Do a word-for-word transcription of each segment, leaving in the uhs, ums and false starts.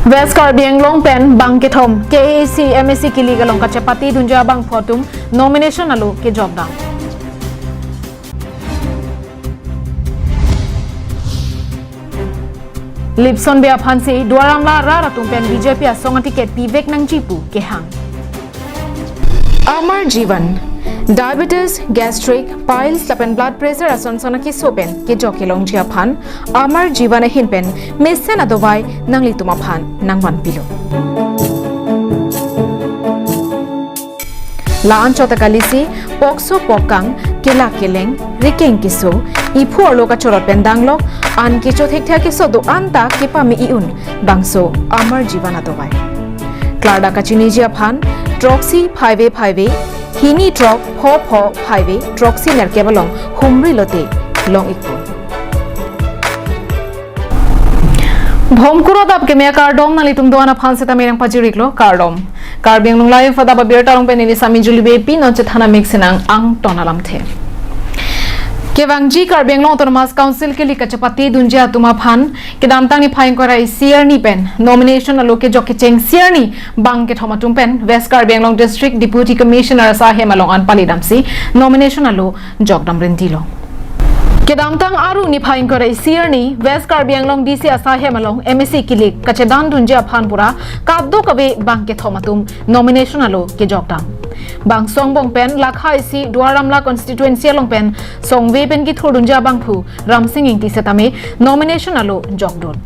West Karbi Anglong pen bang kethom K A A C M A C kilik along kachepatedunji abangphu atum nomination alo kejokdam. Lipson Bey aphansi Duar Amla arat atum pen B J P asong aticket pivek nangji pu kehang. Amar Jeevan, diabetes, gastric, piles lapen blood pressure ason son akeso pen kejok kelongji aphan Amar Jeevan ahin pen mesen adovai nanglitum aphan nangvanpilo. La-an chot akalisi pokso pokkang, kelak keleng, rikeng keso, iphu arlo kachorot pen danglok, an kecho thekthe akeso do-an ta kepame i-un bangso Amar Jeevan adovai. Klardak kachiniji aphan throksi phaivei phaivei, hini throk pho pho phaivei, throksi nerkep along humri lote long-ikpo. Bhomkuro adap keme akardom, nanglitum do-an aphan setame nangpajir-iklo, kardom. Karbi Anglong Live adap abirta along pen neli Sami Juli Bey pi non chethan amik sinang angton alamthe. Kevangji Karbi Anglong Autonomous Council kilik kachepatedunji atum aphan kedamtang niphai ingkoi ra isi arni pen nomination alo kejok kechengsi arni bang kethom atum pen West Karbi Anglong District Deputy Commissioner asai ahem along an palidamsi nomination alo jokdam rintilo. Kedamtang Aru niphai ingkoi ra isi arni West Karbi Anglong D C asai ahem along M A C kilik kachedandunji aphan pura kadokave bang kethom atum nomination alo kejokdam. Bangso angbong pen lakha isi Duar Amla constituency along pen Songve pen kethurdunji abangphu Ramsing Ingti setame nomination alo jokdun.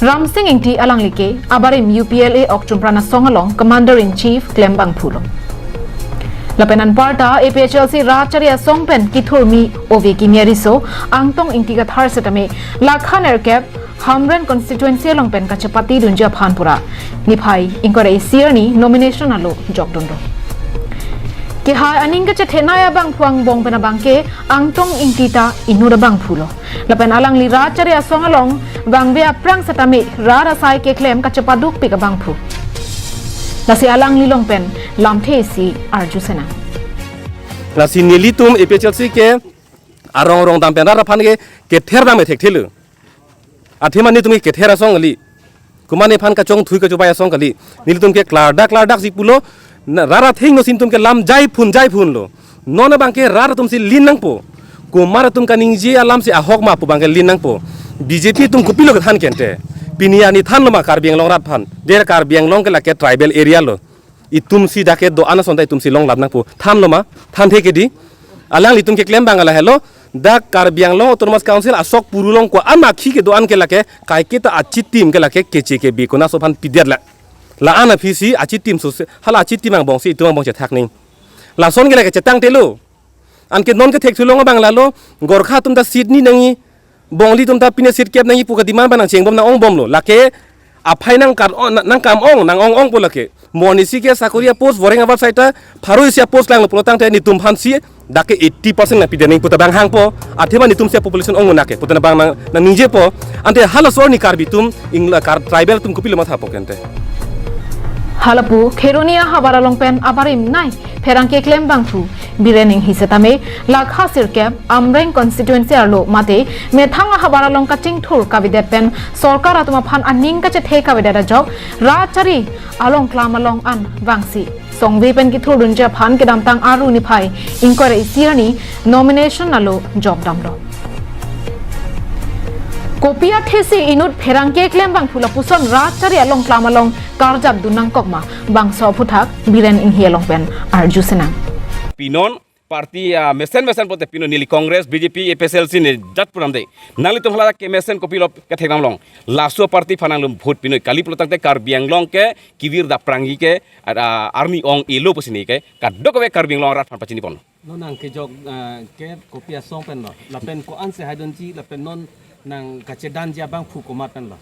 Ramsing Ingti alangli ke abarim U P L A Okchumpran asong along Commander in Chief klembangphulo. Lapen anparta A P H L C rat chari asong pen kethurmi Ove Kimi ariso Angtong Ingti Kathar setame lakha nerkep Hamren constituency along pen kachepatedunji aphan pura niphai ingkoi ra isi arni nomination alo jokdunlo. Kehai aning kachethenei abangphu angbong pen abangke Angtong Ingti ta inut abangphulo. Lapen alangli rat chari asong along vangve aphrang setame rat asai keklem kachepadukpik abangphu. Lasi alangli along pen lamthe isi arju senang. Lasi nelitum A P H L C ke arong arong dam pen rat aphan ke kether dam ethek thelu. Athema netum ke kether asong kali. Komat nephan kachongthui kachobai asong kali. Nelitum ke klardak klardaksi pulo, na, rat athengno si netum ke lam jaiphun jaiphunlo. Non abangke rat atumsi lin nangpo. Komat atum kaningje alamsi ahok ma pu abangke lin nangpo. B J P atum kopilo kethan kente. Pini arni thanlo ma Karbi Anglong rat aphan. Der Karbi Anglong ke lake tribal area lo. Itumsi dak kedo-an ason ta itumsi longlap nangpo. Thanlo ma, thanthe ke di. Alanglitum keklem abang lahelo. Dak Karbi Anglong Autonomous Council asok puru along ko-an akhi kedo-an ke lake kaiketa achitim ke lake keche kebi konatso aphan pidetlo. La-an aphisi achitim sose, hala achitim angbongsi itum angbong chethak ning. Lason ke lake chetangtelo. Anke non kethek thulong abang lalo, Gorkha atum ta seat ni nangji, Bongli atum ta pine seat kep nangji pu ke demand abang nangchengbom nang-ongbomlo. Lake aphai nangkat-, nang-, nangkam-ong, nang-ong-ongpo lake. Mo arnisi ke sakori apost, voreng avat saita, pharo isi apost klanglo pulotangte netum aphansi dak ke eighty percent nangpide nang puta abang hangpo, athema netumsi population ong nang ke puta abang nang, nangningjepo, ante halaso arni Karbi atum, ingla Kar-, tribal atum kopilo mathapo kente. Halapu Kheroni ahavar along pen abarim nei pherangke klembangphu Biren Enghi setame lakha sirkep Amreng constituency arlo mate methang ahavar along kachingthur kavedet pen sorkar atum aphan aning kachethe kavedet ajok rat chari along klam along an vangsi Songve pen kethurdunji aphan kedamtang Aru niphai ingkoi ra isi arni nomination alo jokdamlo. Kopi athesi inut pherangke klembangphu lapuson rat chari along klam along karjapdun nangkok ma bangso aphuthak Biren Enghi along pen arju senang. Pinon party, ah, mesen mesen pulote pinon neli Congress, B J P, A P H L C ne jat puram de. Nanglitum hala kemesen kopilo ketheknam long. Laso party aphan nanglum vote pinoi kali pulotangte Karbi Anglong ke kevir daprangji ke, ah, arni ong-elo pusi ne ke kadokave Karbi Anglong arat aphan pachiniponlo. Non nangkejok, ah, ke kopi asong penlo. Lapen ko-ansi haidunji lapen non nangkachedanji abangphu komat penlo.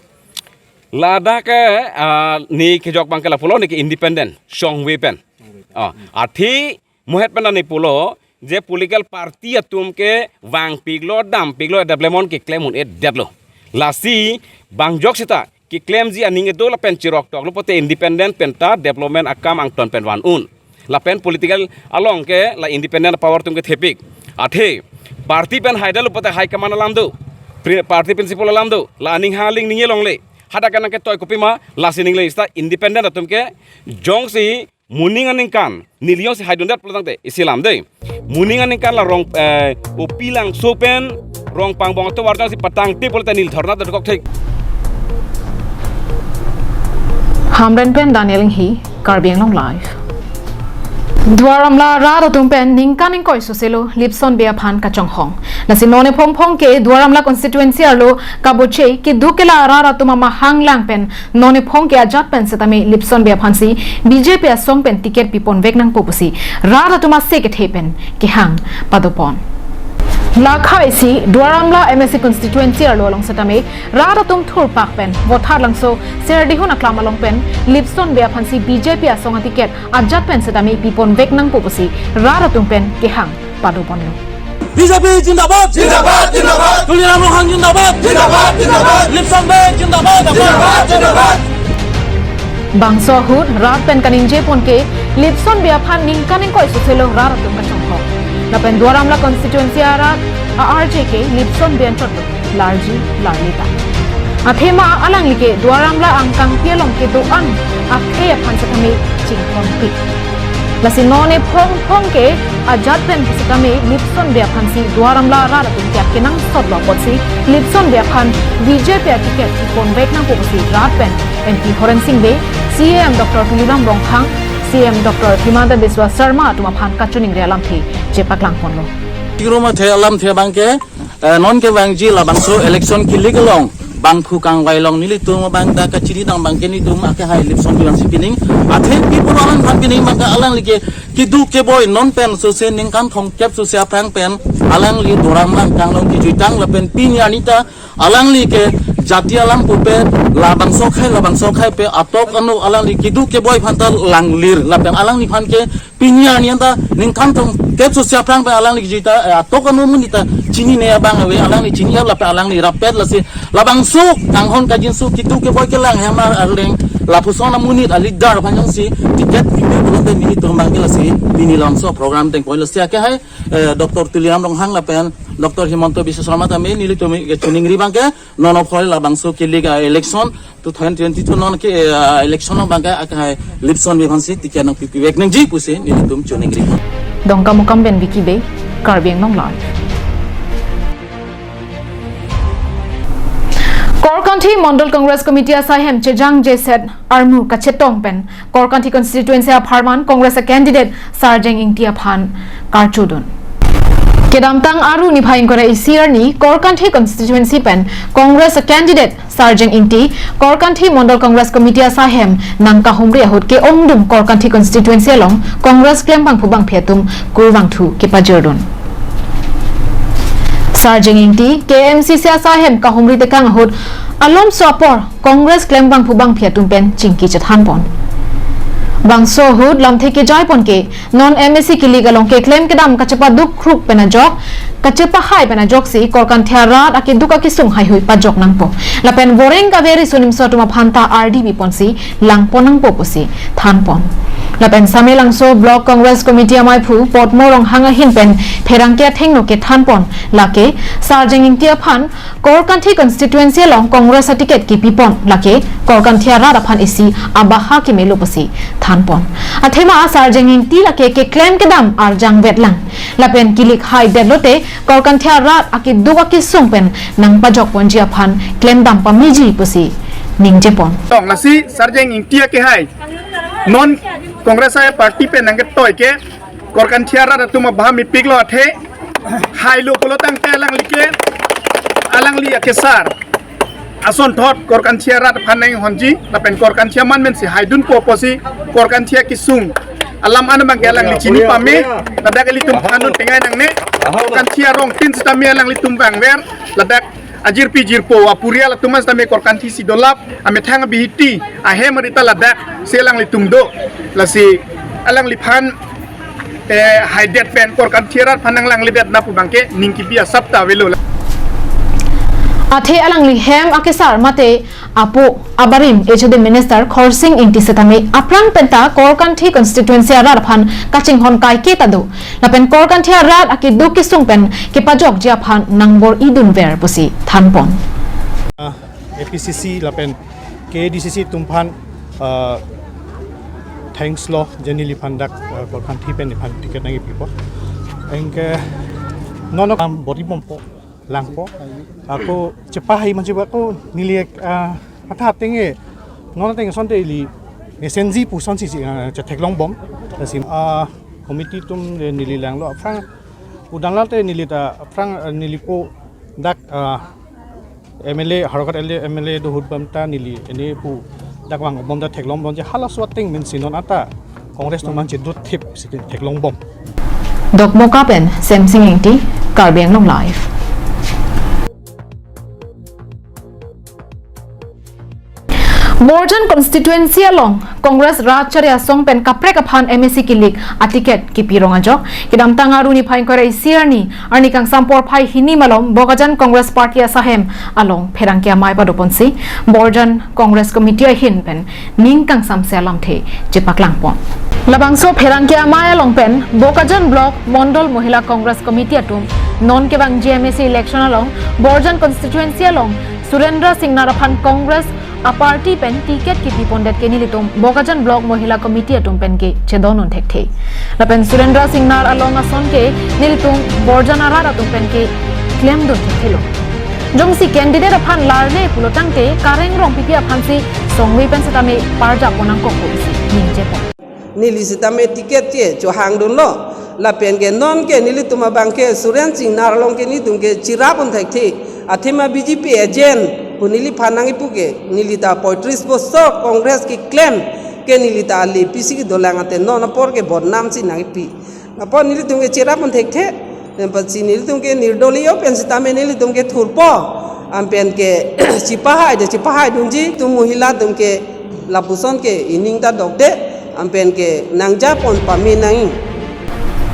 Ladak ke, ah, ne kejok abangke lapulo ne ke independent, Songve pen. Songve pen. Ah, athe mohet pen ne pulo, je political party atum ke vangpiklo, dampiklo, development keklem un-edetlo. Lasi bang jok seta keklemji aning kedo lapen chirok toklo pulote independent pen ta development akam angton pen van un. Lapen political along ke la independent power atum kethepik. Athe party pen haidetlo pulote high command alam do. Pri-, party principle alam do. La aning hangling ningje longle. Hadak ke nangketoi kopima, lasi ningle seta independent atum ke jongsi moning aningkan, neli jongsi haidundet pulotangte, isi alam dei. Moning aningkan la rong, eh, Upilangso pen, Rongpangbong atovar jongsi patangte pulote neli dhorna dokok thek. Hamren pen Daniel Inghi, Karbi Anglong Live. Duar Amla arat atum pen ningkan ingkoi soselo Lipson Bey aphan kachonghong. Lasi non ephong phong ke Duar Amla constituency arlo kaboche keduk ke la arat atum amahang lang pen non ephong ke ajat pen setame Lipson Bey aphansi B J P asong pen ticket piponvek nangpo pusi rat atum ase kethe pen kehang padopon. Lakha isi Duar Amla M A C constituency arlo along setame rat atum thurpak pen Vothatlangso Serdihun aklam along pen Lipson Bey aphansi B J P asong aticket ajat pen setame piponvek nangpo pusi rat atum pen kehang padoponlo. B J P zindabad! Zindabad, zindabad! Tuliram Ronghang zindabad! Zindabad, zindabad! Lipson Bey zindabad! Zindabad, zindabad! Bangso ahut rat pen kaningjepon ke Lipson Bey aphan ningkan ingkoi soselo rat atum kachonghong. Lapen Duar Amla constituency arat a-R J ke Lipson Bey anchot lo, larji larli ta. Athema alangli ke Duar Amla angkangpi along kedo-an akhei aphan setame chingkonpik. Lasi non ephong phong ke ajat pen setame Lipson Bey aphansi Duar Amla arat atum ke akenangsot lo apotsi Lipson Bey aphan B J P aticket piponvek nangpo pusi rat pen M P Horen Sing Bey, C E M Doctor Tuliram Ronghang, C E M Doctor Himanta Biswa Sarma atum aphan kachiningri alamthe chepaklangponlo. Tigrum athe alamthe abangke, eh, non kevangji labangso election kilik along bangphu kangvai along nelitum abang dak kachiri dang abangke nelitum akehai Lipson Bey aphansi pining. Athe people alang aphan pining abangke alangli ke keduk keboi non pen sose ningkan thomkep sose aphrang pen alangli Duar Amla angkang along kejuitang lapen pini arni ta alangli ke jati alam pupe labangso akhei labangso akhei pe atok anu alangli keduk keboi aphan ta langlir lapen alangliphan ke pini arni anta ningkan thomkep sose aphrang pen alangli kejui ta, eh, atok anu amonit ta chinine abang ave, alangli chini lapen alangli rappet lasi labangso kanghon kangjinso keduk keboi kelang hem arleng lapuson amonit a-leader aphan jongsi ticket pipe pulote nelitum abangke lasi pini labangso program dengpoi lasi akehai, eh, Doctor Tuliram Ronghang lapen Doctor Himanta Biswa Sarma tame nelitum kachiningri abangke non aphoi labangso kilik a-election two thousand twenty-two non ke, eh, election along abangke akehai Lipson Bey aphansi ticket nangpipivek nangji pusi nelitum chiningri. Dongkamukam pen Vicky Bey, Karbi Anglong Live. Korkanthi Mondol Congress Committee asaihem chejangjeset armu kachetong pen Korkanthi constituency apharman Congress a-candidate Sarjeng Ingti aphan karchudun. Kedamtang Aru niphai ingkoi ra isi arni Korkanthi constituency pen Congress a-candidate Sarjeng Ingti Korkanthi Mondol Congress Committee asaihem nangkahumri ahut ke-ongdung Korkanthi constituency along Congress klembangphu bangphi atum kurvangthu kepajirdun. Sarjeng Ingti K M C C asaihem kahumri tekang ahut alomso apor Congress klembangphu bangphi atum pen chingki chethanpon. Bangso ahut lamthe kejaipon ke non M A C kilik along keklem kedam kachepaduk kruk pen ajok, kachepahai pen ajoksi Korkanthi arat akeduk akesung haihui pajok nangpo. Lapen voreng kaveri sunimso atum aphan ta ardi biponsi langpon nangpo pusi thanpon. Lapen Samelangso Block Congress Committee amaiphu Potmo Ronghang ahin pen pherangke athengno kethanpon lake Sarjeng Ingti aphan Korkanthi constituency along Congress a-ticket kepipon lake Korkanthi arat aphan isi abaha kemelo pusi thanpon. Athema Sarjeng Ingti lake keklem kedam arjangvetlang. Lapen kilik haidetlote Korkanthi arat akeduk akesung pen nangpajokponji aphan klemdam pameji pusi ningjepon. Tong lasi Sarjeng Ingti akehai non Congress a-party pen nangketoi ke Korkanthi arat atum abaha mepiklo athe hailo pulotangte alangli ke alangli akesar asonthot Korkanthi arat aphan nanghonji lapen Korkanthi aman mensi haidunpo pusi Korkanthi akesung alam an abangke alangli chini pame ladak ilitum thandun tengai nangne Korkanthi arongtin sitame alanglitum vangver ladak ajirpi jirpo apurial atum sitame Korkanthi si dolap amethang abihiti ahem arita ladak si alanglitum do lasi alangliphan eh, haidet pen Korkanthi arat aphan nanglangledet na pu abangke ning kibi asap ta avelo. Athe alangli hem akesar mate apo abarim H A D minister Khorsing Ingti setame aphrang penta Korkanthi constituency arat aphan kachinghon kaike ta do. Lapen Korkanthi arat akeduk kesung pen kepajokji aphan nangbor-idunver pusi thanpon. A P C C lapen K A D C C atum aphan, uh, thanks lo, je neliphan dak, uh, Korphanthi pen neliphan ticket nangkipipo. Anke non kam bori bompo, langpo. Ako chepahai manji ako neli, uh, athe ateng e, non ateng asonte ili mesenji pu asonsi, uh, chetheklongbom. Lasi, uh, committee atum, eh, neli langlo aphrang udang lalte neli ta aphrang, eh, neli po dak, ah, M L A, Howraghat L A, M L A do ahut bam ta neli ene pu dak vangbom ta theklongbom je halaso ateng mensi non ata Congress atum aphan chedut thip si theklongbom. Dokmoka pen Semsing Ingti, Karbi Anglong Live. Borjan constituency along Congress Rajchari Asong pen kaprek aphan M A C kilik aticket kipi rong ajok, kedamtang Aru niphai ingkoi ra isi arni, arni kangsam porphai hini malom Bokajan Congress Party asahem along pherangke amei padoponsi Borjan Congress Committee ahin pen ning kangsamse alamthe chepaklangpon. Labangso pherangke amei along pen Bokajan Block Mondol Mohila Congress Committee atum non kevangji M A C election along Borjan constituency along Surendra Singnar aphan Congress aparty pen ticket kipipondet ke nelitum Bokajan Block Mohila Committee atum pen ke chedondun thekthe. Lapen Surendra Singnar along ason ke nelitum Borjan arat atum pen ke klemdun thekthelo. Jongsi candidate aphan larle pulo tangte Kareng Rongpipi aphansi songve pen setame parjapon nangkokpo pusi ningjepon. Neli sitame ticket ke chohangdunlo. Lapen ke non ke nelitum abang ke Surendra Singnar along ke nelitum ke chirapdun thekthe. Athema B J P agent pu neliphan nangkipu ke neli ta poitris bosor Congress keklem ke neli ta ale pisi kedolang ate non apor ke bodnam si nangkipi. Apor nelitum ke chirapdun thekthe. Lapen si nelitum ke nirdoliyo pen sitame nelitum ke thurpo. Anpen ke chepahai de chepahaidunji, tum mohila atum ke lapuson ke ining ta dokde. Anpen ke nangjapon pame nang.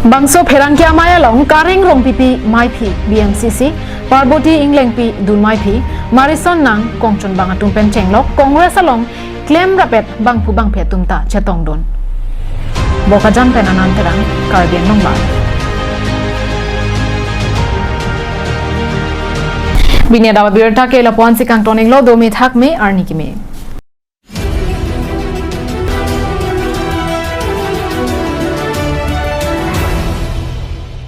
Bangso pherangke amei along Kareng Rongpipi maiphi B M C C, Parboti Inglengpi dun maiphi, Marison Nang, Kongchunbang atum pen chenglok Congress along klem rapet bangphu bangphi atum ta chetongdun. Bokajan pen Anand Terang, Karbi Anglong Live. Pini adap abirta ke lapu-ansi kangton-iklo, domi thakme, arni keme.